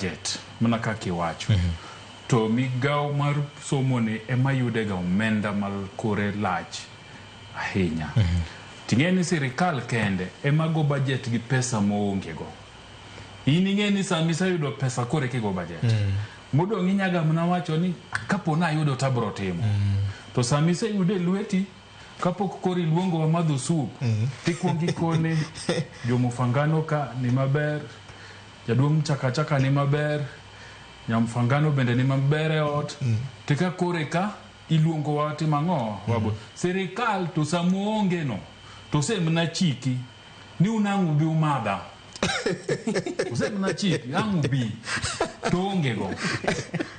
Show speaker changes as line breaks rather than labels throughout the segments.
budget mana kaka iwacho. To migawo mar somo ni ema yudega omenda ma kore lach ahinya. Ting'e ni sirikal kende ema go budget gi pesa moonge go. In ing'e ni sama iseyudo pesa koro eka igo budget. Modong' inyaga mana wacho ni kapo ni ayudo to abro timo. To sama iseyudo e lweti kapok koro iluongowa madho sup tikuongo ikone jomufangano ka ni maber, jaduong' Chakachaka ni maber, Nyamfangano bende ni maber e ot. To ka koro eka iluongowa timo ang'o? Wabo. Sirikal to sama oonge no to osemna chiki ni un ang' ubi umadha. Osemna chiki ang' ubi to onge go.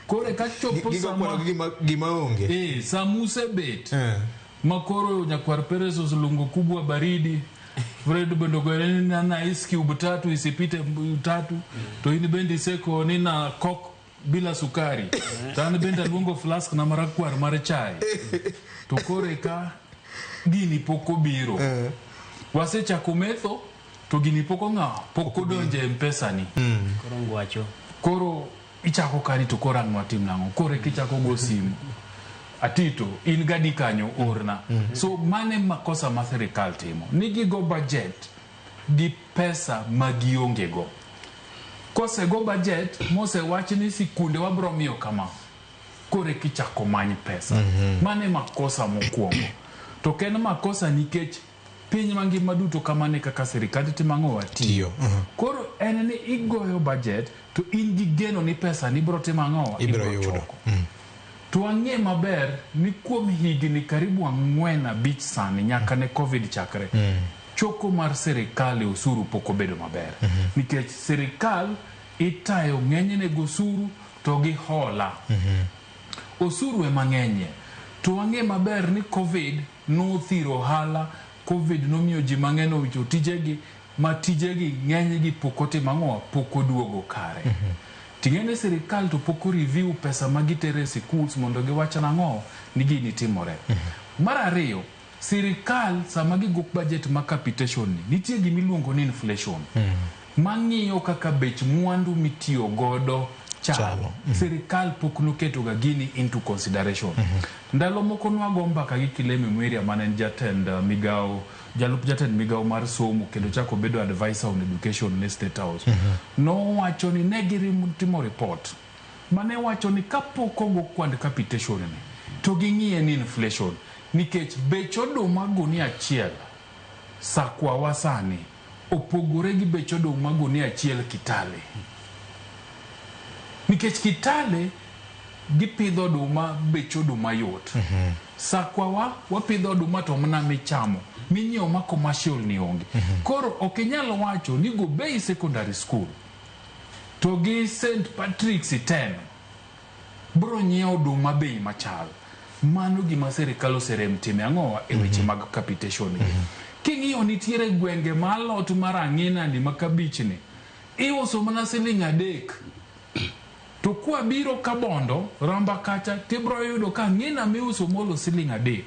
Koro eka chopo
Gigo
sama
kwano gi gima, gima onge.
Sama usebet
Eh.
ma koro nyakwar Peres oselungo kubwa baridi Fred bende ogore ni na ice cube tatu isipite tatu to in bende iseko ni na kok bila sukari to an bende aluongo flask na marakwar mar chai to koro eka gini pok obiro wasechako metho to gini pok ong'awo pok odonjo e mpesa ni
Koro ngwacho.
Koro ichako kani to koro ang' watim nang'o? Koro eka ichako go simu. Atito, in gadi kanyo orna. So mano e makosa ma sirikal timo. Ni gigo budget gi pesa ma gionge go. Kosego budget mosewach ni sikunde wabro miyo kama, koro eka ichako many pesa. Mano e makosa mokwongo. To ok en makosa nikech Piny mangima duto kamano e kaka sirikande timo ang'o? Tiyo.
Tiyo, mhm.
Koro en ni igoyo budget to in gi geno ni pesa ni ibro timo ang'o?
Ibro yudo.
Choko. To wang'e maber ni kuom higni karibu ang'wen abich sani nyaka ne Covid chakre, choko mar sirikal e osuru pok obedo maber. Nikech sirikal itayo ng'enyne gosuru to gi hola. Osuru ema ng'enyie. To wang'e maber ni Covid nothiro ohala, Covid nomiyo ji mang'eny owito tijegi, ma tijegi ng'enygi pok otimo ang'owa? Pok oduogo kare. Ting'e ni sirikal to pok o review pesa ma gitero e sikuls mondo giwach nang'o? Ni gini timore. Mar ariyo, Sirikal sama gigo budget ma capitation ni, nitie gima iluongo ni inflation. Mang'iyo kaka bech mwandu mitiyo godo chalo.
Chalo.
Sirikal pok noketo ga gini into consideration. Ndalo moko nwago mbaka gi Kilemi Mwiria mane en jatend migawo, jalup jatend migawo mar somo kendo chako obedo advisor on education ne State House. Nowacho ni ne gitimo report mane wacho ni kapok ogo kwand capitation ni to ging'iye ni inflation nikech bech oduma gunia achiel Sakwawa sani opogore gi bech oduma gunia achiel Kitale. Nikech Kitale gipidho oduma bech oduma yot. Sakwawa wapidho oduma to mana michamo, minyiewo ma commercial ni onge. Koro ok inyal wacho ni Gobei Secondary School to gi St Patrick's Iten bro nyiewo oduma bei machal. Mano gima sirikal oserem time ang'owa e weche mag capitation gi. King'iyo nitiere gwenge ma alot mar ang'ina ni ma kabich ni iuso mana siling 3. To kwa biro Kabondo, Ramba kacha tibro yudo ka ang'ina miuso molo siling 3.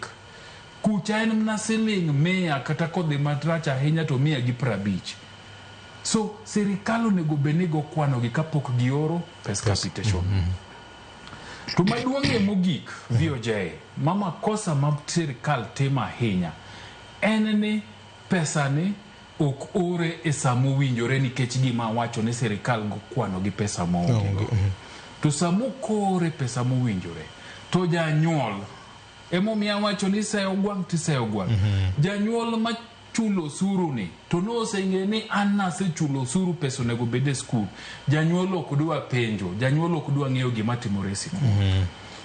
Kucha en mana siling 100 kata kodhi marach ahinya to 150. So sirikal onego bed ni go kwano gi kapok gioro pes capitation. To maduong'ie mogik, VOJ, ma makosa ma sirikal timo ahinya en ni pesa ni ok ore e saa mowinjore nikech gima awacho ni sirikal go kwano gi pesa maonge go. To sama ok ore pesa mowinjore to janyuol emomiyo awacho ni iseyo gwang' tiseyo gwang'. Janyuol ma chulo osuru ni to noseng'e ni an nasechulo osuru pesa onego bed e skul. Janyuol ok dwa penjo, janyuol ok dwa ng'eyo gima timore e sikul.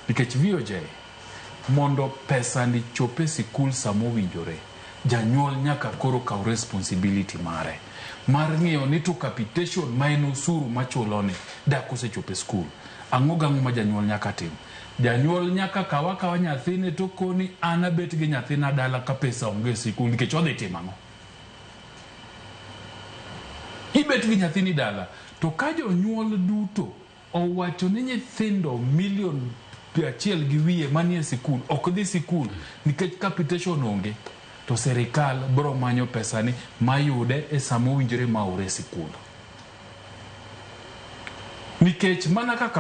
Nikech VOJ mondo pesa ni chop e sikul sama owinjore, janyuol nyaka koro kaw responsibility mare mar ng'iyo ni to capitation ma en osuru machulo ni dak osechopo e skul. Ang'o gang'o ma janyuol nyaka tim? Janyuol nyaka kaw akawa nyathine to koni an abet gi nyathina dala ka pesa onge e sikul nikech odhi timo ang'o? Ibet gi nyathini dala to ka jonyuol duto owacho ni nyithindo milion 100 gi wiye manie sikul ok dhi sikul nikech capitation onge to sirikal bro manyo pesani mayude e sama owinjore ma ore sikul. Nikech mana kaka